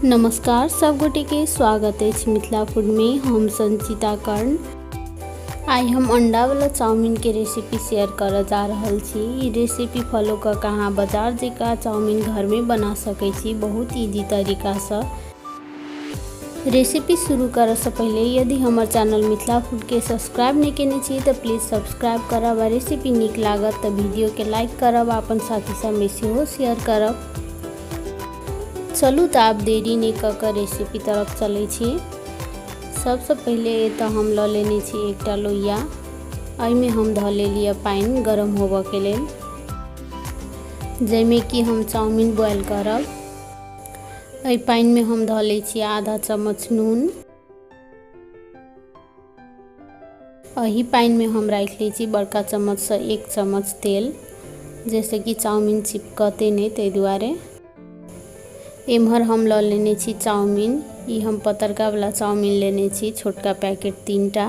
नमस्कार सब गोटे के स्वागत अछि मिथिला फूड में। हम संचिता कर्ण। आइ हम अंडा वाला चाउमीन के रेसिपी शेयर करऽ जा रहल छी। ई रेसिपी फॉलो कऽ के अहाँ बाजार जकाँ चाउमीन घर में बना सकै छी बहुत इजी तरीका सँ। रेसिपी शुरू करऽ सँ पहिले यदि हमर चैनल मिथिला फूड के सब्सक्राइब नहि केने छी तऽ प्लीज सब्सक्राइब करब आ रेसिपी नीक लागत तऽ वीडियो के लाइक करब आ अपन साथी सबमे सेहो शेयर करब। चलू तऽ आब देरी नहि कऽ कऽ रेसिपी तरफ चलै छी। सबसँ पहिले एतऽ हम लऽ लेने छी एकटा लोहिया। एहिमे हम धऽ लेलियै पानि गरम होबऽके लेल, जाहिमे कि हम चाउमीन बॉयल करब। एहि पानिमे हम धऽ लै छी आधा चम्मच नून। एहि पानिमे हम राखि लै छी बड़का चम्मचसँ 1 चम्मच तेल, जाहिसँ कि चाउमीन चिपकतै नहि, ताहि दुआरे। एम्हर हम लऽ लेने छी चाउमीन। ई हम पतरकावला चाउमीन लेने छी, छोटका पैकेट 3टा।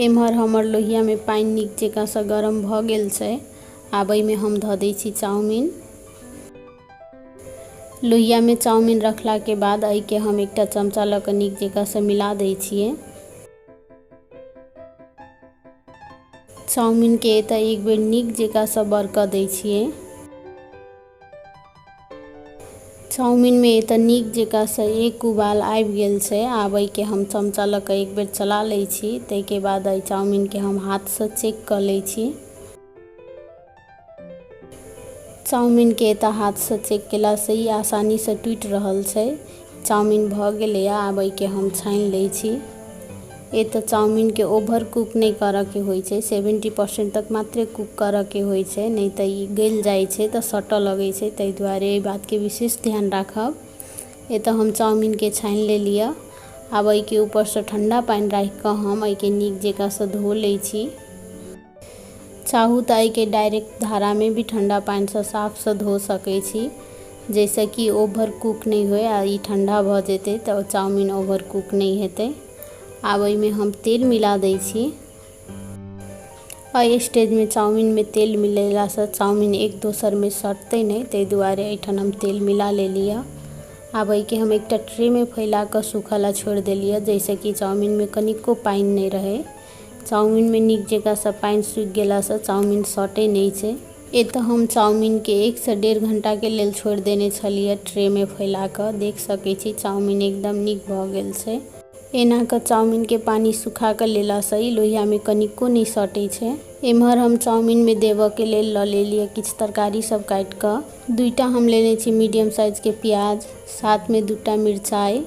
एम्हर हमर लोहियामे पानि नीक जकाँसँ गरम भऽ गेल छै। आब एहिमे हम धऽ दै छी चाउमीन। लोहियामे चाउमीन रखलाके बाद एहिके हम एकटा चमचा लऽ कऽ नीक जकाँसँ मिला दै छियै। चाउमीनके एतऽ एक बेर नीक जकाँसँ बरकऽ दै छियै। चाउमीनमे एतऽ नीक जकाँसँ एक उबाल आबि गेल छै। आब एहिके हम चमचा लऽ कऽ एक बेर चला लै छी। ताहिके बाद एहि चाउमीनके हम हाथसँ चेक कऽ लै छी। चाउमीनके एतऽ हाथसँ चेक केलासँ ई आसानीसँ टूटि रहल छै। चाउमीन भऽ गेलैए। आब एहिके हम छानि लै छी। एतऽ चाउमीनके ओवर कुक नहि करऽके होइ छै, 70% तक मात्रे कुक करऽके होइ छै, नहि तऽ ई गलि जाइ छै तऽ सटऽ लगै छै। ताहि दुआरे एहि बातके विशेष ध्यान राखब। एतऽ हम चाउमीनके छानि लेलियै। आब एहिके ऊपरसँ ठण्डा पानि राखिकऽ हम एहिके नीक जकाँसँ धो लै छी। चाहू तऽ एहिके डायरेक्ट धारामे भी ठण्डा पानिसँ साफसँ धो सकै छी, जाहिसँ कि ओवर कुक नहि होइ आ ई ठण्डा भऽ जेतै तऽ चाउमीन ओवर कुक नहि हेतै। आब एहिमे हम तेल मिला दै छी। एहि स्टेजमे चाउमीनमे तेल मिलेलासँ चाउमीन एक दोसरमे सटतै नहि, ताहि दुआरे एहिठाम हम तेल मिला लेलियै। आब एहिके हम एकटा ट्रेमे फैला कऽ सूखऽ लए छोड़ि देलियै, जाहिसँ कि चाउमीनमे कनिको पानि नहि रहै। चाउमीनमे नीक जकाँसँ पानि सूखि गेलासँ चाउमीन सटै नहि छै। एतऽ हम चाउमीनके 1 सँ 1.5 घण्टाके लेल छोड़ि देने छलियै ट्रेमे फैला कऽ। देख सकै छी चाउमीन एकदम नीक भऽ गेल छै। एना कऽ चाउमीनके पानि सुखा कऽ लेलासँ ई लोहियामे कनिको नहि सटै छै। एम्हर हम चाउमीनमे देबऽके लेल लऽ लेलियै किछु तरकारी सब काटि कऽ। 2टा हम लेने छी मीडियम साइजके प्याज, साथमे 2टा मिरचाइ,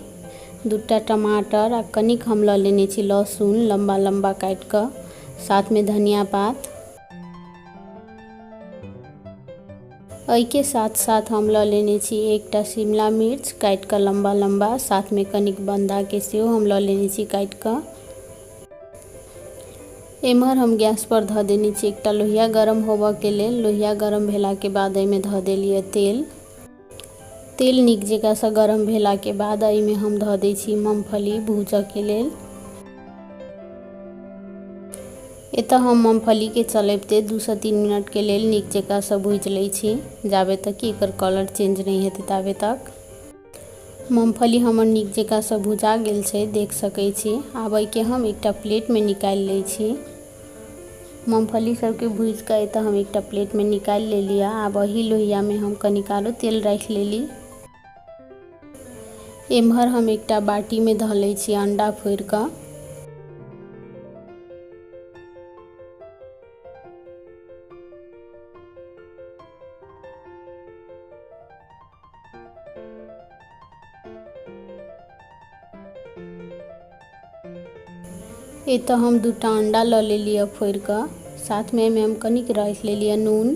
2टा टमाटर आ कनिक हम लऽ लेने छी लहसुन लम्बा लम्बा काटि कऽ, साथमे धनिया पात। एहिके साथ साथ हम लऽ लेने छी एकटा शिमला मिर्च काटि कऽ लम्बा लम्बा, साथमे कनिक बन्धाके सेहो हम लऽ लेने छी काटि कऽ। एम्हर हम गैस पर धऽ देने छी एकटा लोहिया गरम होबऽके लेल। लोहिया गरम भेलाके बाद एहिमे धऽ देलियै तेल। तेल नीक जकाँसँ गरम भेलाके बाद एहिमे हम धऽ दै छी मूँगफली भूजऽके लेल। एतऽ हम मूँगफलीके चलबिते 2 सँ 3 मिनटके लेल नीक जकाँसँ भूजि लै छी, जाबे तक कि एकर कलर चेंज नहि हेतै ताबे तक। मूँगफली हमर नीक जकाँसँ भुजा गेल छै, देख सकै छी। आब एहिके हम एकटा प्लेटमे निकालि लै छी। मूँगफली सबके भूजि कऽ एतऽ हम एकटा प्लेटमे निकालि लेली। आब एही लोहियामे हम कनिक आरो तेल राखि लेली। एम्हर हम एकटा बाटीमे धऽ लै छी अंडा फोड़ि कऽ। एतऽ हम 2टा अंडा लऽ लेलियै फोड़ि कऽ, साथमे एहिमे हम कनिक राखि लेलियै नून।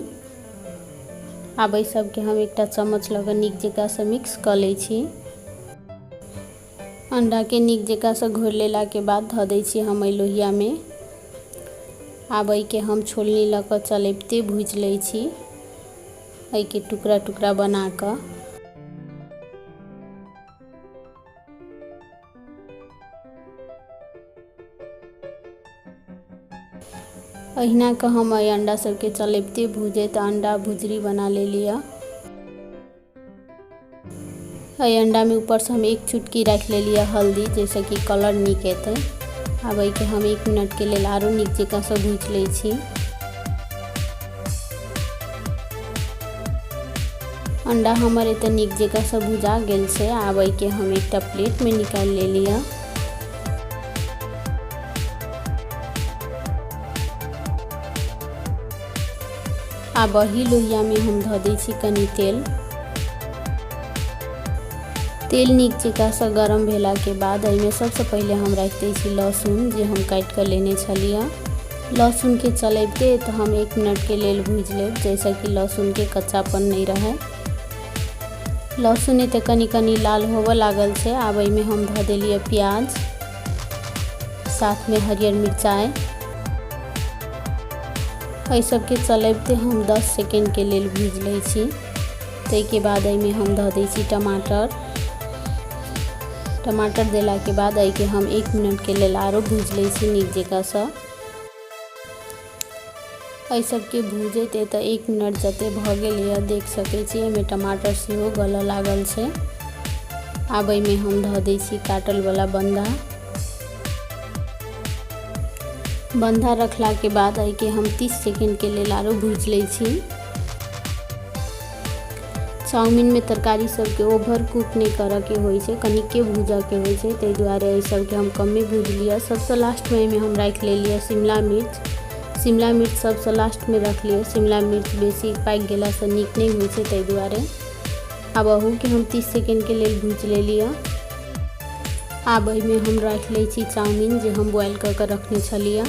आब एहि सबके हम एकटा चम्मच लऽ कऽ नीक जकाँसँ मिक्स कऽ लै छी। अंडाके नीक जकाँसँ घोरि लेलाके बाद धऽ दै छी हम एहि लोहियामे। आब एहिके हम छोलनी लऽ कऽ चलबिते भूजि लै छी एहिके टुकड़ा टुकड़ा बना कऽ। अहिना कऽ हम एहि अंडा सबके चलबिते भुजैत अंडा भुजरी बना लेलियै। एहि अंडामे ऊपरसँ हम एक चुटकी राखि लेलियै हल्दी, जाहिसँ कि कलर नीक एतै। आब एहिके हम 1 मिनटके लेल आरो नीक जकाँसँ भूजि लै छी। अंडा हमर एतऽ नीक जकाँसँ भुजा गेल छै। आब एहिके हम एकटा प्लेटमे निकालि लेलियै। आब एही लोहियामे हम धऽ दै छी कनि तेल। तेल नीक जकाँसँ गरम भेलाके बाद एहिमे सबसँ पहिले हम राखि दै छी लहसुन, जे हम काटि कऽ लेने छलियै। लहसुनके चलबिते तऽ हम 1 मिनटके लेल भूजि लेब, जाहिसँ कि लहसुनके कच्चापन नहि रहै। लहसुन एतऽ कनि कनि लाल होबऽ लागल छै। आब एहिमे हम धऽ देलियै प्याज, साथमे हरियर मिरचाइ। एहि सबके चलबिते हम 10 सेकेंडके लेल भूजि लै छी। ताहिके बाद एहिमे हम धऽ दै छी टमाटर। टमाटर देलाके बाद एहिके हम 1 मिनटके लेल आरो भूजि लै छी नीक जकाँसँ। एहि सबके भूजैत एतऽ 1 मिनट जते भऽ गेलैए, देख सकै छी एहिमे टमाटर सेहो गलऽ लागल छै। आब एहिमे हम धऽ दै छी काटलवला बन्धा। बन्धा रखलाके बाद एहिके हम 30 सेकेंडके लेल आरो भूजि लै छी। चाउमिनमे तरकारी सबके ओवर कुक नहि करऽके होइ छै, कनिके भूजऽके होइ छै, ताहि दुआरे एहि सबके हम कमे भुजलियै। सबसँ लास्टमे एहिमे हम राखि लेलियै शिमला मिर्च। शिमला मिर्च सबसँ लास्टमे रखलियै। शिमला मिर्च बेसी पाकि गेलासँ नीक नहि होइ छै, ताहि दुआरे। आब अहूके हम 30 सेकेंडके लेल भूजि लेलियै। आब एहिमे हम राखि लै छी चाउमिन, जे हम बॉयल कऽ कऽ रखने छलियै।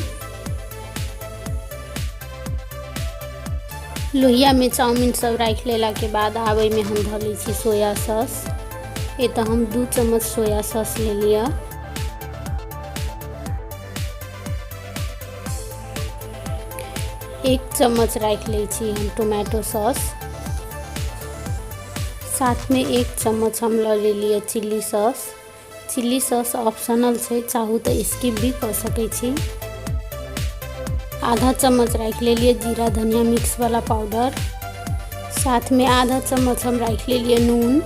लोहियामे चाउमिन सब राखि लेलाके बाद आब एहिमे हम धऽ लै छी सोया सॉस। एतऽ हम 2 चम्मच सोया सॉस लेलियै। 1 चम्मच राखि लै छी हम टोमेटो सॉस। साथमे 1 चम्मच हम लऽ लेलियै chilli sauce. Chilli sauce optional छै, चाहू तऽ स्किप भी कऽ सकै छी। आधा चम्मच राखि लेलियै जीरा धनिया मिक्स वाला पाउडर। साथमे आधा चम्मच हम राखि लेलियै नून।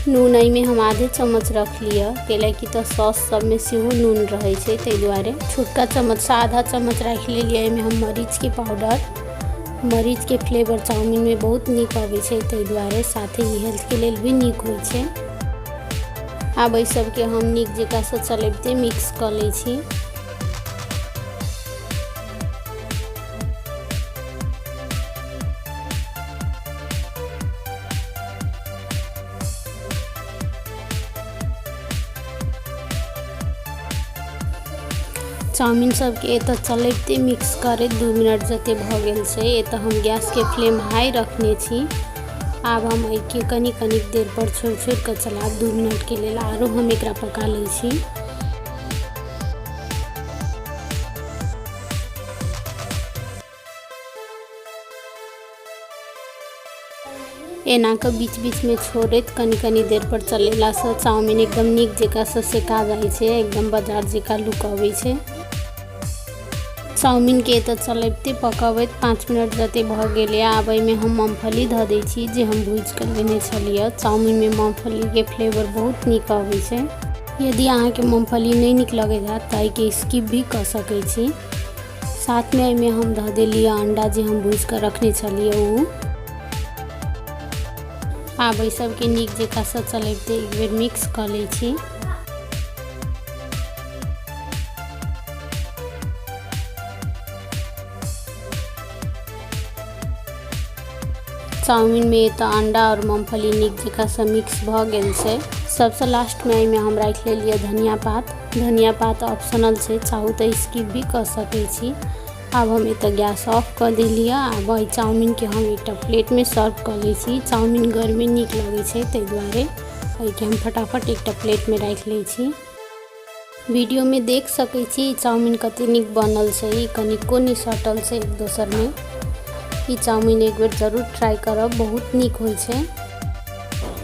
नून एहिमे हम आधे चम्मच रखलियै, कैलाकि तऽ सॉस सबमे सेहो नून रहै छै, ताहि दुआरे। छोटका चम्मचसँ आधा चम्मच राखि लेलियै एहिमे हम मरीचके पाउडर। मरीचके फ्लेवर चाउमिनमे बहुत नीक अबै छै, ताहि दुआरे। साथे ई हेल्थके लेल भी नीक होइ छै। आब एहि सबके हम नीक जकाँसँ चलबिते मिक्स कऽ लै छी। चाउमिन सबके एतऽ चलबिते मिक्स करैत 2 मिनट जते भऽ गेल छै। एतऽ हम गैसके फ्लेम हाई रखने छी। आब हम एहिके कनि कनि देर पर छोड़ि छोड़ि कऽ चलायब। 2 मिनटके लेल आरो हम एकरा पका लै छी। एना कऽ बीच बीचमे छोड़ैत कनि कनि देर पर चलेलासँ चाउमिन एकदम नीक जकाँसँ सेका जाइ छै, एकदम बाजार जकाँ लुक अबै छै। चाउमिनके एतऽ चलबिते पकबैत 5 मिनट जते भऽ गेलै। आब एहिमे हम मूँगफली धऽ दै छी, जे हम भूजि कऽ लेने छलियै। चाउमिनमे मूँगफलीके फ्लेवर बहुत नीक अबै छै। यदि अहाँके मूँगफली नहि नीक लगैत हैत तऽ एहिके स्किप भी कऽ सकै छी। साथमे एहिमे हम धऽ देलियै अंडा, जे हम भूजि कऽ रखने छलियै ओ। आब एहि सबके नीक जकाँसँ चलबिते एक बेर मिक्स कऽ लै छी। चाउमिनमे तऽ अंडा आओर मूँगफली नीक जकाँसँ मिक्स भऽ गेल छै। सबसँ लास्टमे एहिमे हम राखि लेलियै धनिया पात। धनिया पात ऑप्शनल छै, चाहू तऽ स्किप भी कऽ सकै छी। आब हम एतऽ गैस ऑफ कऽ देलियै। आब एहि चाउमिनके हम एकटा प्लेटमे सर्व कऽ लै छी। चाउमिन गरमे नीक लगै छै, ताहि दुआरे एहिके हम फटाफट एकटा प्लेटमे राखि लै छी। वीडियोमे देख सकै छी चाउमिन कते नीक बनल छै, ई कनिको नहि सटल छै एक दोसरमे। ई चाउमिन एक बेर जरूर ट्राई करब, बहुत नीक होइ छै।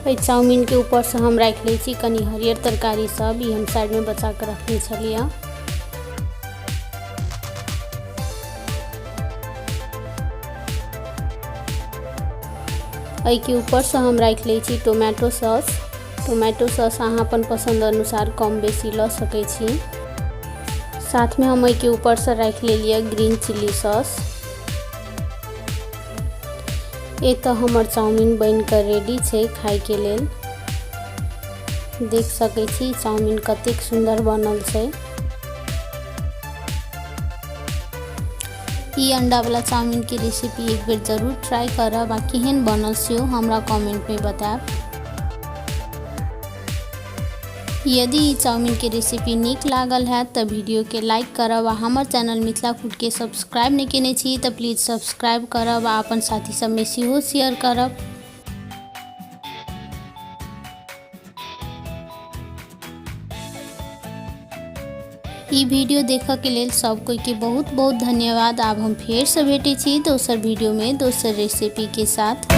एहि चाउमिनके ऊपरसँ हम राखि लै छी कनि हरियर तरकारी सब, ई हम साइडमे बचा कऽ रखने छलियै। एहिके ऊपरसँ हम राखि लै छी टोमेटो सॉस। टोमेटो सॉस अहाँ अपन पसन्द अनुसार कम बेसी लऽ सकै छी। साथमे हम एहिके ऊपरसँ राखि लेलियै ग्रीन चिल्ली सॉस। एतऽ हमर चाउमिन बनि कऽ रेडी छै खायके लेल। देख सकै छी चाउमिन कतेक सुन्दर बनल छै। ई अंडावला चाउमिनके रेसिपी एक बेर जरूर ट्राई करब आ केहन बनल सेहो हमरा कमेंटमे बतायब। यदि ई चाउमिनके रेसिपी नीक लागल हैत तऽ वीडियोके लाइक करब आ हमर चैनल मिथिला फूडके सब्सक्राइब नहि केने छी तऽ प्लीज सब्सक्राइब करब आ अपन साथी सबमे सेहो शेयर करब। ई वीडियो देखऽ के लेल सब कोई के बहुत बहुत धन्यवाद। आब हम फेर से भेटै छी दोसर वीडियो में दोसर रेसिपी के साथ।